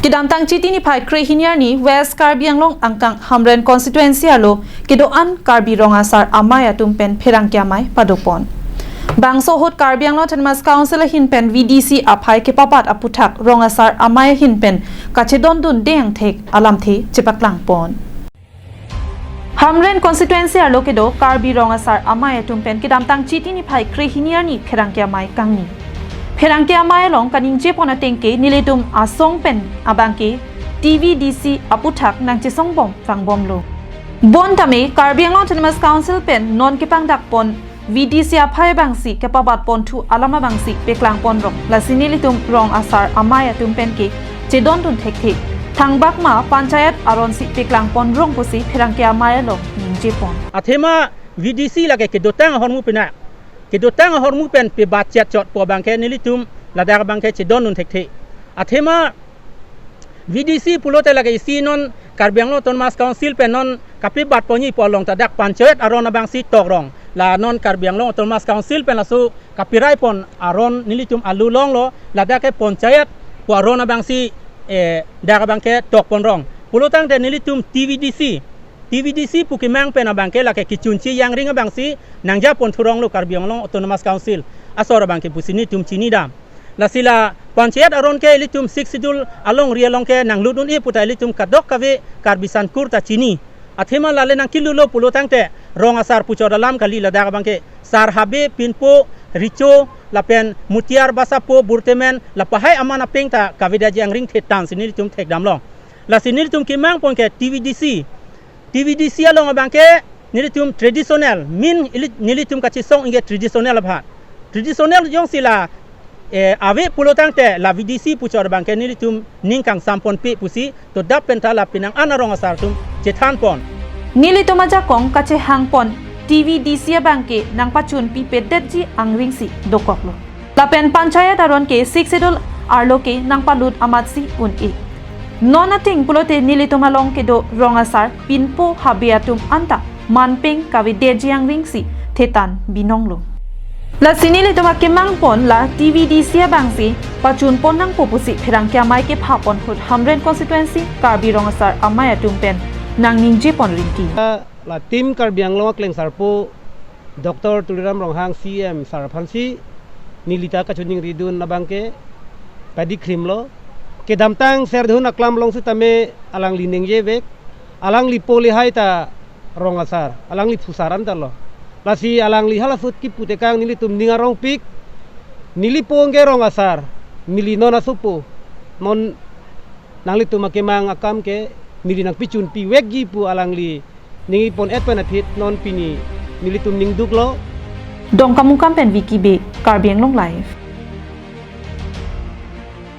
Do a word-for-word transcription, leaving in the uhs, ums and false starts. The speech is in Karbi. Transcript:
Kedamtang Chiti niphai krehini arni West Karbi Anglong angkang Hamren constituency arlo kedo-an Karbi Rong Asar Amei atum pen pherangke amei padopon. Bangso ahut Karbi Anglong Autonomous Council ahin pen V D C aphai kepabat aputhak Rong Asar Amei ahin pen kachedondunde angthek alamthe chepaklangpon. Hamren constituency arlo kedo Karbi Rong Asar Amei atum pen kedamtang Chiti niphai krehini arni pherangke amei kangni. Pherangke amei along kaningjepon ateng ke nelitum asong pen abangke T V D C aputhak nangchesongbom vangbomlo. Bonta me Karbi Anglong Autonomous Council pen non kepangdakpon V D C aphai abangsi kepabatponthu alam abangsi peklangponrong. Lasi nelitum Rong Asar Amei atum pen ke chedondun thekthe. Thangbak ma panchayat aronsi peklangponrong pusi pherangke amei along ningjepon. Athema V D C lake kedotang ahormu pena, kedotang ahormu pen pebatchet chotpo abangke nelitum ladak abangke chedondun thekthe. Athema V D C pulote lake isi non Karbi Anglong Autonomous Council pen non kapebatponji pu along ta dak panchayat aron abangsi tokrong. La non Karbi Anglong Autonomous Council pen laso kapiraipon aron nelitum alu longlo, ladak ke panchayat pu aron abangsi, eh, dak abangke tokponrong. Pulotangte nelitum T V D C, T V D C pu kemang pen abangke lake kechunche yangring abangsi nangjaponthuronglo Karbi Anglong Autonomous Council asor abangke pusi nelitum chinidam. Lasi la panchayat aron ke ilitum Sixth Schedule alongri along ke nanglut un-e puta ilitum kadokave Karbi sankur ta chini. Athema lale nangkilulo pulotangte Rong Asar puchot alam kali, ladak abangke sar, habe, pinpo, richo, lapen mutiar, basapo, burtemen, lapahai aman apeng ta kavedetji angring thetan si nelitum thekdamlong. Lasi nelitum kemangpon ke T V D C. T V D C along abangke nelitum traditional, min ili-, nelitum kachesong ingke traditional aphan. Traditional jongsi la, eh, ave pulotangte la V D C puchot abangke nelitum ning kangsamponpe pusi todap penta la penang an arong asar atum chethanpon. Nelitum ajakong kachehangpon T V D C abangke nangpachunpipedetji angringsi dokoklo. Lapen panchayat aron ke Sixth Schedule arlo ke nangpalut amatsi un-e. Non ating pulote nelitum along kedo rong asar, pinpo, habe atum anta manpeng kavedetji angringsi thetan binonglo. Lasi nelitum akemangpon la T V D C abangsi pachunpon nangpo pusi pherangke amei kephapon ahut Hamren constituency Karbi Rong Asar Amei atum pen nangningjepon rinti. La Team Karbi Anglong akleng sarpo Doctor Tuliram Ronghang C E M sar aphansi nelita kachiningridun abangke padi krimlo. Kedamtang serdun aklam along sitame alangli ningjevek, alanglipo lehai ta rong asar, alangli phusar anta lo. Lasi alangli halaso ahut kipu tekang nelitum ning arongpik, nelipo ingke rong asar, neli non asopo, non nanglitum akemang akam ke neli nangpachunpivekji pu alangli ning ipon-et pen aphi non pini nelitum ningduklo. Dongkamukam pen Vicky Bey, Karbi Anglong Live.